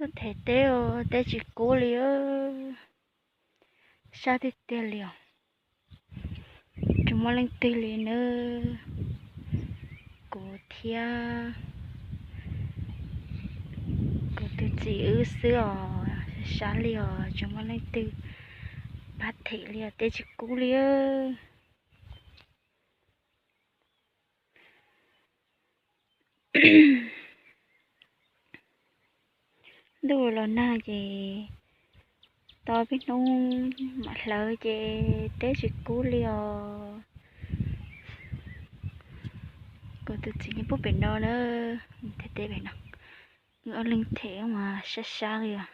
Tuaj them teb os, teb tsis kub li, sab tiag tiag li os. Tsis muaj leej twg li nawb. Kuv thiab kuv tus txiv wb xwb os, sab li os, tsis muaj leej twg pab them li os, teb tsis kub li. Ntuj los nag ces tau peb hnub mam hlawv ces teb tsis kub li os. Kuv tus txiv nws pub pem no na, them teb pem no, wb ob leeg them mas sab sab li os.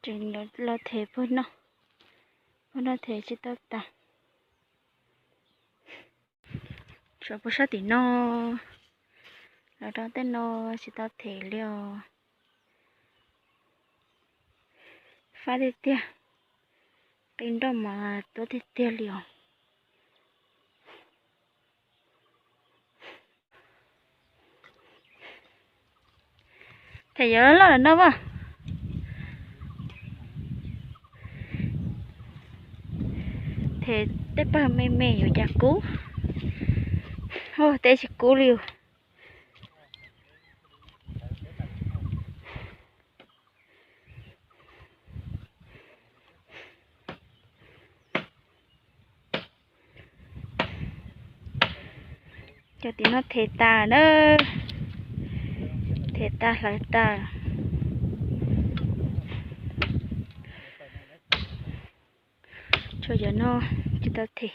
Tseem los them pug no, pug no them tsis tau tas. Tshuav pug sab tim no, los rau tej no tsis tau them li os. Fab tiag tiag, qi nroj mas tuab tiag tiag li os. Them yuav loj lawm no as. Them tej pawg me me yuav cas kub. Teb tsis kub li. Cov tim no them tas na, them tas hlawv tas. Tshuav cov no tsis tau them.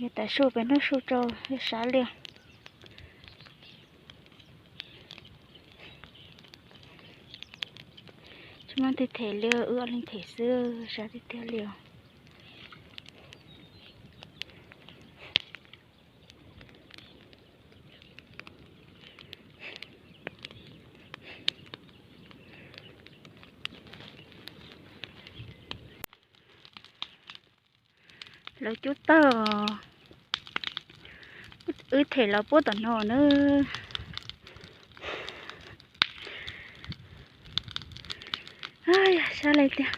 Yog tas su peb noj su rau sab li. Tsis muaj leej twg them li, wb ob leeg them xwb, sab tiag tiag li os. Lawv cub tawg, wb them los puab tom no na. Sab li tiag.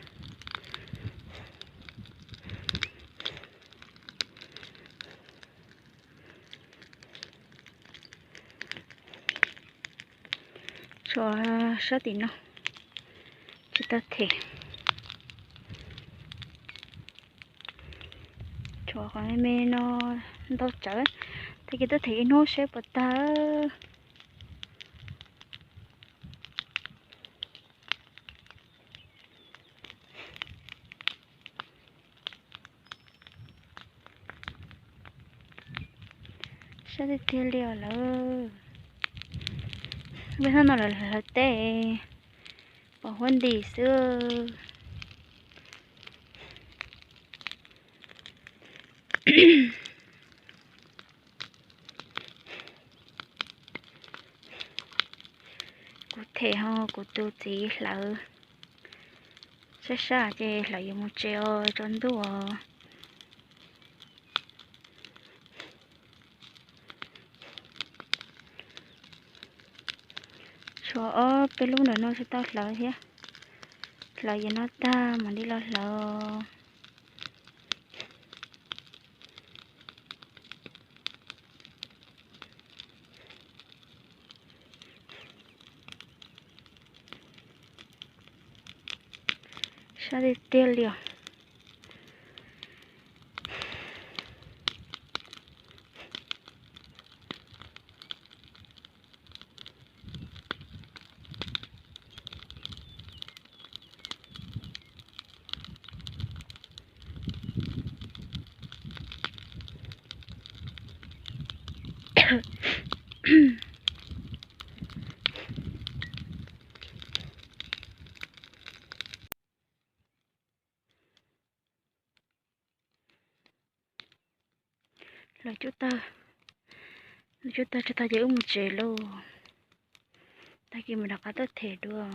Tshuav sab tim no tsis tau them. Tshuav qhov me me no ntau tsawv, tag kis tuaj them ib hnub seb puas tag. Sab tiag tiag li os lawm. Peb hnub no lawv hlawv teb, pom huab ntis xwb. Kuv them ho kuv tus txiv hlawv, sab sab ces hlawv yuav mus tsev os tsaus ntuj os. Tshuav ob peb lub ntawm no tsis tau hlawv thiab, hlawv yuav noj tag mam li los hlawv. Sab tiag tiag li os. Lawv cub tag, lawv cub tag tsis tag ces wb mus tsev lauj. Tag kis mus rov qab tuaj them dua.